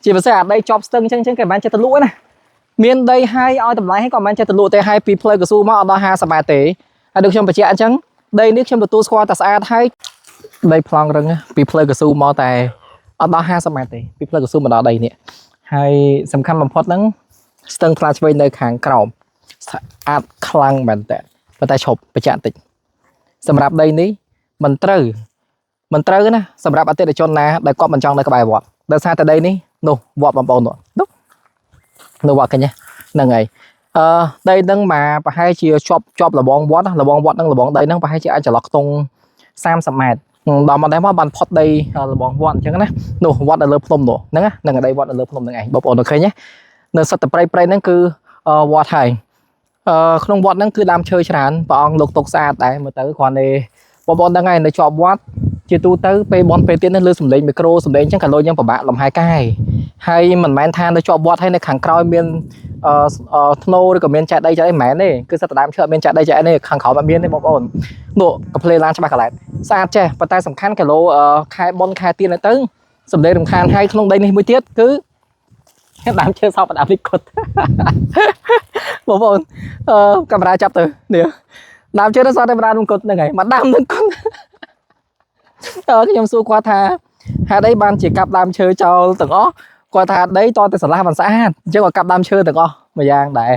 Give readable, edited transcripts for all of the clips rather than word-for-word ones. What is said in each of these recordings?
ជាពិសេសអាដីជាប់ស្ទឹងអញ្ចឹងអញ្ចឹងគេមិនបានចេះទៅលក់ណាមានដីហើយឲ្យតម្លៃឲ្យក៏មិនបានចេះទៅលក់ទេហើយពីផ្លូវកស៊ូមកអត់ដល់50ម៉ែត្រទេហើយដូចខ្ញុំបញ្ជាក់អញ្ចឹងដីនេះខ្ញុំទទួលស្គាល់តែស្អាតហើយដីប្លង់រឹងពីផ្លូវកស៊ូមកតែអត់ដល់50ម៉ែត្រទេពីផ្លូវកស៊ូមកដល់ដីនេះហើយសំខាន់បំផុតហ្នឹងស្ទឹងថ្លាឆ្វេងនៅខាងក្រោមស្អាតខ្លាំងមែនតើប៉ុន្តែឈប់បញ្ជាក់បន្តិចសម្រាប់ដីនេះមិនត្រូវមិនត្រូវណាសម្រាប់អតិថិជនណាដែលគាត់មិនចង់នៅក្បែរវត្តដោយសារតែដីនេះនោះវត្តបងប្អូននោះនោះនៅវត្តកញ្ញាហ្នឹងហើយអឺដីហ្នឹងមកប្រហែលជាជាប់ជាប់លបងវត្តលបងវត្តហ្នឹងលបងដីហ្នឹងប្រហែលជាអាចចន្លោះខ្ទង់30ម៉ែត្រដល់មកដែរមកបានផុតដីលបងវត្តអញ្ចឹងណានោះវត្តនៅលើភ្នំនោះហ្នឹងណាហ្នឹងដីវត្តនៅលើភ្នំហ្នឹងឯងបងប្អូននៅឃើញទេនៅសិតតែព្រៃព្រៃហ្នឹងគឺវត្តហើយអឺក្នុងវត្តហ្នឹងគឺដើមឈើច្រើនព្រះអង្គលោកទុកស្អាតដែរមើលទៅគ្រាន់តែបងប្អូនដឹងហើយនៅជាប់វត្តជាទូទៅពេលបនពេលទៀតនេះលើសំឡេងមីក្រូសំឡេងអញ្ចឹងក៏លោយើងពិបាកលំហែកាយហើយមិនមែនថានៅជាប់វត្តហើយនៅខាងក្រោយមានអឺធ្នូឬក៏មានចាក់ដីចាក់អីមិនមែនទេគឺសិតតែដើមឈើអត់មានចាក់ដីចាក់អីទេខាងក្រោមអត់មានទេបងប្អូននោះកាផ្លេឡានច្បាស់កន្លែងស្អាតចេះប៉ុន្តែសំខាន់គីឡូខែប៉ុនខែទៀនទៅសំឡេងរំខានហើយក្នុងដីនេះមួយទៀតគឺដើមឈើសោបដើមនេះគុតបងប្អូនអឺកាមេរ៉ាចាប់ទៅនេះដើមឈើនេះសោះតែដើមគុតហ្នឹងហើយមកដើមនឹងគុតខ្ញុំសួរគាត់ថាហេតុអីបានជាកាប់ដើមឈើចោលទាំងអស់គាត់ថាដីតតែស្រឡះមិនស្អាតអញ្ចឹងក៏កាប់ដើមឈើទាំងអស់មួយយ៉ាងដែរ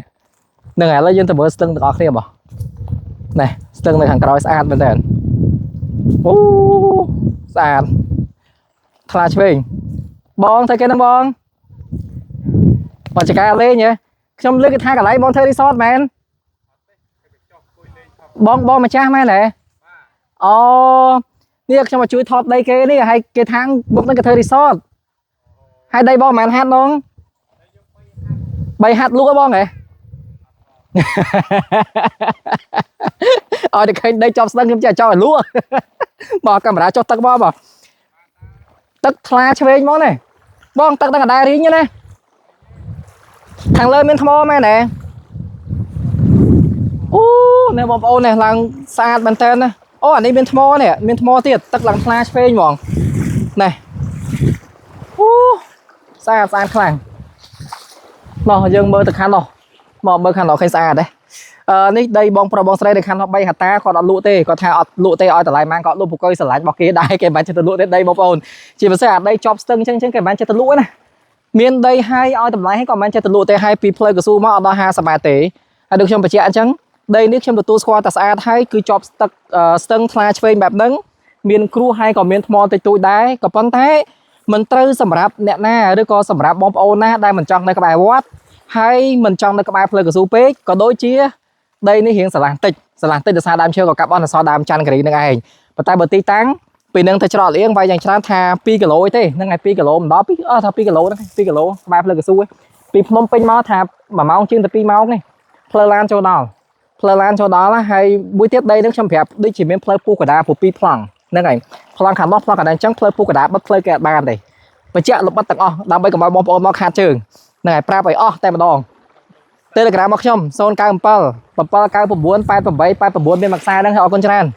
ហ្នឹងហើយឥឡូវយើងទៅមើលស្ទឹងទាំងអស់គ្នាបងនេះស្ទឹងនៅខាងក្រោយស្អាតមែនតើអូស្អាតថ្លាឆ្វេងបងធ្វើគេហ្នឹងបងបច្ចការលេងហ៎ខ្ញុំលើកគេថាកន្លែងបងធ្វើរីសតមែនបងបងម្ចាស់មែនហ៎អូនេះខ្ញុំមកជួយថតដីគេនេះហើយគេថាមុខហ្នឹងគេធ្វើរីសតហើយដីបងប្រហែលហាត់បង3ហាត់លក់ហ៎បងហ៎ឲ្យតែឃើញដីជាប់ស្ទឹងខ្ញុំចេះចោលឲ្យលក់បងកាមេរ៉ាចុះទឹកបងបងទឹកថ្លាឆ្វេងមកនេះបងទឹកដល់កណ្ដាលរីងណាខាងលើមានថ្មមែនទេអូនេះបងប្អូននេះឡើងស្អាតមែនតើណាអូអានេះមានថ្មនេះមានថ្មទៀតទឹកឡើងថ្លាឆ្វេងហ្មងនេះអូស្អាតស្អាតខ្លាំងមកយើងមើលទៅខាងនោះមកមើលខាងនោះឃើញស្អាតទេអឺនេះដីបងប្រុសបងស្រីនៅខាងនោះ3ហត្តាគាត់អត់លក់ទេគាត់ថាអត់លក់ទេឲ្យតម្លៃម៉ានគាត់លក់ពុកុយស្រឡាញ់របស់គេដែរគេមិនបានចិត្តទៅលក់ទេដីបងប្អូនជាពិសេសអាដីជាប់ស្ទឹងអញ្ចឹងអញ្ចឹងគេមិនបានចិត្តទៅលក់ណាមានដីហើយឲ្យតម្លៃឲ្យក៏មិនបានចិត្តទៅលក់ទេហើយពីផ្លូវកស៊ូមកអត់ដល់50ម៉ែត្រទេហើយដូចខ្ញុំបញ្ជាក់អញ្ចឹងដីនេះខ្ញុំទទួលស្គាល់តែស្អាតហើយគឺជាប់ស្ទឹកស្ទឹងថ្លាឆ្វេងបែបហ្នឹងមានគ្រោះហើយក៏មានថ្មតិចតួចដែរក៏ប៉ុន្តែមិនត្រូវសម្រាប់អ្នកណាឬក៏សម្រាប់បងប្អូនណាដែលមិនចង់នៅក្បែរវត្តហើយមិនចង់នៅក្បែរផ្លូវកស៊ូពេកក៏ដូចជាដីនេះរៀងស្រឡះតិចស្រឡះតិចដោយសារដើមឈើក៏កាប់អស់នៅសល់ដើមច័ន្ទគិរីនឹងឯងប៉ុន្តែបើទីតាំងពីនឹងទៅច្រកលៀងវាយយ៉ាងច្រើនថា2គីឡូទេហ្នឹងហើយ2គីឡូមិនដល់2អស់ថា2គីឡូហ្នឹង2គីឡូក្បែរផ្លូវកស៊ូឯងពីភ្នំពេញមកថា1ម៉ោងជាងទៅ2ម៉ោងនេះផ្លូវឡានចូលដល់ផ្លូវឡានចូលដល់ហើយមួយទៀតដីហ្នឹងខ្ញុំប្រាប់ដូចជាមានផ្លូវពុះកដាព្រោះពីរប្លង់ហ្នឹងហើយប្លង់ខាងនោះប្លង់ខាងនេះអញ្ចឹងផ្លូវពុះកដាបិទផ្លូវគេអត់បានទេបញ្ជាក់លម្អិតទាំងអស់ដើម្បីកុំឲ្យបងប្អូនមកខាតជើងហ្នឹងហើយប្រាប់ឲ្យអស់តែម្ដង Telegram របស់ខ្ញុំ097 799 88 89មានមួយខ្សែហ្នឹងហើយអរគុណច្រើន។